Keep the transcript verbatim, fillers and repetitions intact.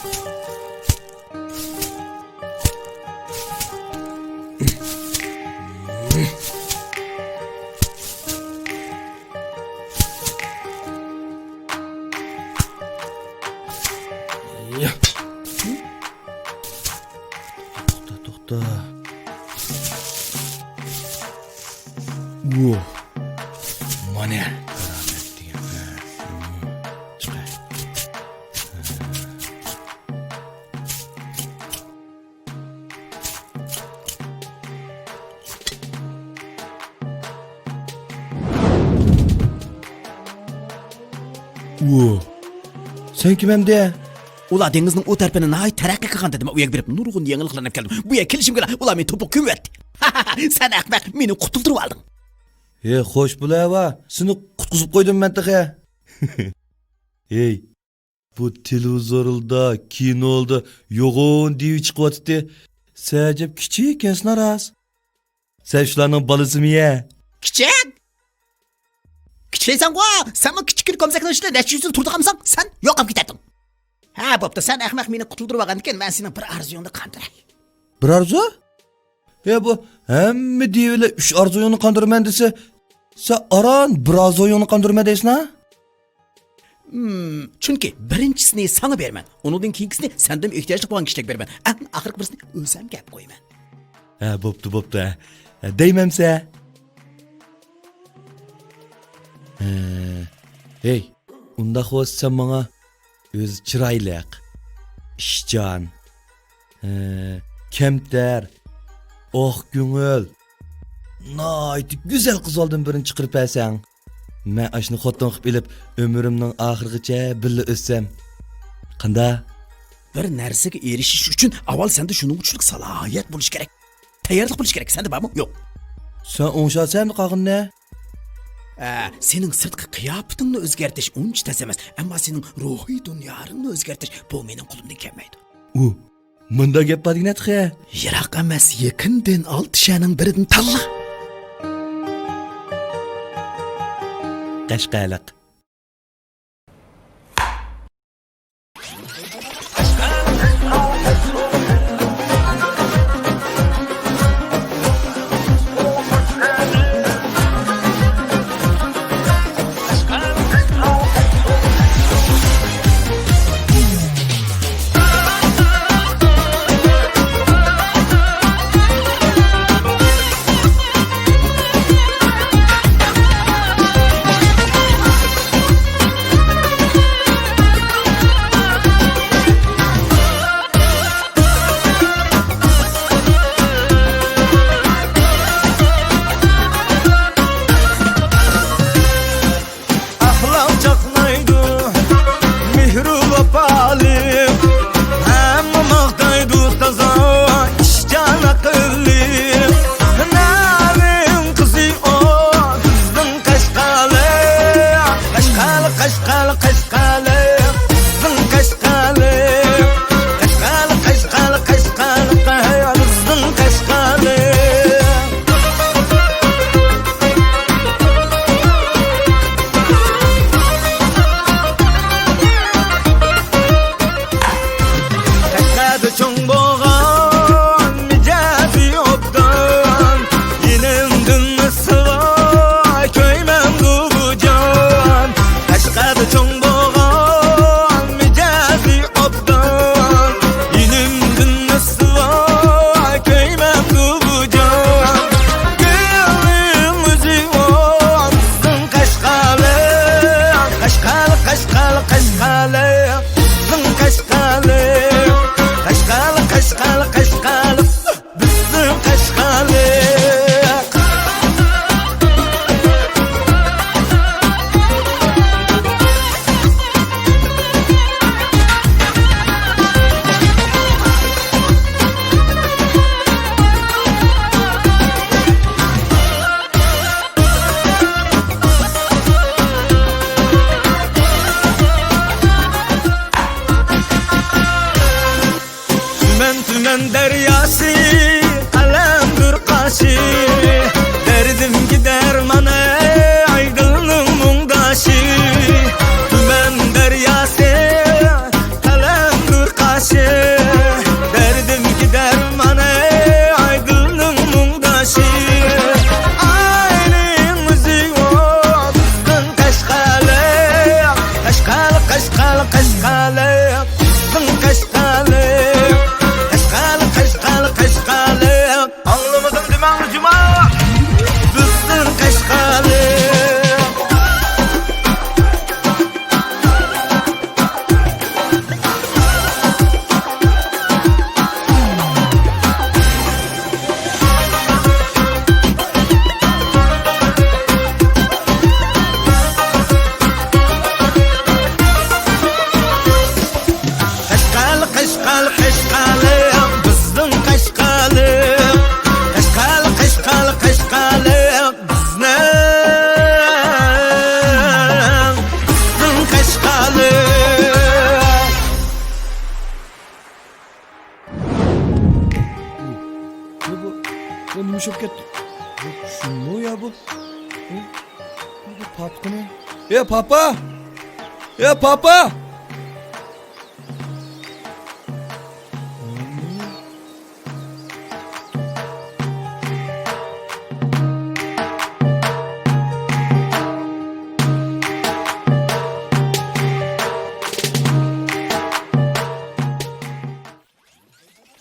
يا. توختا، توختا. ۋو. مانا. كارامەت دېگەن. ھە. چىقە. ۋو. سەن كىم ئەمدى؟ ئۇلار دېڭىزنىڭ ئۇ تەرىپىنى ناھايىتى تەرەققىي قىلغان دېدىم. ئۇ يەرگە بېرىپ نۇرغۇن يېڭىلىقلارنى ئېلىپ كەلدىم. بۇ يەرگە كېلىشىمگىلا ئۇلار مېنى توپۇق كۆمۈۋەتتى. سەن ئەخمەق، مېنى قۇتۇلدۇرۇۋالدىڭ. ھې، خوش بولۇۋەر، سېنى قۇتقۇزۇپ قويدۇم مەن تېخى. ھېي، بۇ تېلېۋىزورلاردا، كىنولاردا يوغان دېۋى چىقىۋاتىدۇ. سەن ئەجەب كىچىككەنسەن راست. سەن شۇلارنىڭ بالىسىمۇ يە؟ كىچىك؟ كىچىكلەيسەنغۇ؟ سەنمۇ كىچىككىنە كومزەكنىڭ ئىچىدە نەچچە يۈز يىل تۇرىدىغانمىسەن؟ سەن يوقاپ كېتەتتىڭ. ھە، بوپتۇ، سەن ئەخمەق مېنى قۇتۇلدۇرۇۋالغاندىكىن، مەن سېنىڭ بىر ئارزۇيۇڭنى قاندۇراي. بىر ئارزۇ؟ ھە، بۇ ھەممە دېۋىلەر ئۈچ ئارزۇيۇڭنى قاندۇرىمەن دېسە، سەن ئاران بىر ئارزۇيۇڭنى قاندۇرىمەن دەيسەن ھە؟ ھىم، چۈنكى بىرىنچىسىنى ساڭا بېرىمەن، ئۇنىڭدىن كېيىنكىسىنى سەندىن ئېھتىياجلىق بولغان كىشىلەرگە بېرىمەن، ئەڭ ئاخىرقى بىرسىنى ئۆزۈمگە ئەپ قويىمەن. ھە، بوپتۇ، بوپتۇ، ھە. ھە، دەيمەمسە؟ ھە. ھەي، ئۇنداق بولسا سەن ماڭا ئۆزى چىرايلىق، ئىشچان، ھە، كەمتەر، ئاق كۆڭۈل، ناھايىتى گۈزەل قىزلاردىن بىرىنى چىقىرىپ بەرسەڭ، مەن ئاشۇنى خوتۇن قىلىپ ئېلىپ، ئۆمرۈمنىڭ ئاخىرىغىچە بىللە ئۆتسەم. قاندا؟ بىر نەرسىگە ئېرىشىش ئۈچۈن ئاۋۋال سەندە شۇنىڭ ئۈچۈنلۈك سالاھىيەت بولۇشى كېرەك. تەييارلىق بولۇشى كېرەك. سەندە بارمۇ؟ يوق. سەن ئوڭشالسەن قالغىنىنى. ئە، سېنىڭ سىرتقى قىياپىتىڭنى ئۆزگەرتىش ئۇنچە تەس ئەمەس، ئەمما سېنىڭ روھىي دۇنياڭنى ئۆزگەرتىش، بۇ مېنىڭ قولۇمدىن كەلمەيدۇ. ئۇ، مۇنداق گەپ بار دېگىنە تېخى. يىراق ئەمەس، يېقىندىن ئالتە شەھەرنىڭ بىرىدىن تاللا. قەشقەرلىق. ئەخلاق چاقنايدۇ، مېھرى ۋاپالىق، ھەممە ماختايدۇ تازا ئىشچان ئەقىللىق. نەۋىن قىزى ئۇ، بىزنىڭ قەشقەرلىق. قەشقەرلىق، قەشقەرلىق، قەشقەرلىق، بىزنىڭ قەشقەرلىق. قەشقەرلىق، قەشقەرلىق، قەشقەرلىق، بىزنىڭ قەشقەرلىق. قەشقەردە چوڭ بولغان، مىجەزى ئوبدان، يېنىمدىن مىسۋاك كۆيمەمدۇ بۇ جان. قەشقەردە چوڭ بولغان، مىجەزى ئوبدان، يېنىمدىن مىسۋاك كۆيمەمدۇ بۇ جان. گۈلنىڭ ئۆزى ئۇ، بىزنىڭ قەشقەرلىق. قەشقەرلىق، قەشقەرلىق، قەشقەرلىق، بىزنىڭ قەشقەرلىق. قەشقەرلىق، قەشقەرلىق، قەشقەرلىق، بىزنىڭ قەشقەرلىق. قەشقەر، قەشقەرلىق، بىزنىڭ قەشقەرلىق. قەشقەر، قەشقەر، قەشقەرلىق. ئاڭلىمىدىڭ دېمەڭ جۇما، بىزنىڭ قەشقەرلىق. قەشقەر، قەشقەر، قەشقەرلىق، بىزنىڭ قەشقەرلىق. قەشقەر، قەشقەر، قەشقەرلىق، بىزنىڭ، بىزنىڭ قەشقەرلىق. بۇ، بۇ، بۇ نېمە ئىش بولۇپ كەتتى؟ بۇ شۇمۇ يا بۇ؟ بۇ، بۇ پاپا قېنى؟ ئە، پاپا! ئە، پاپا!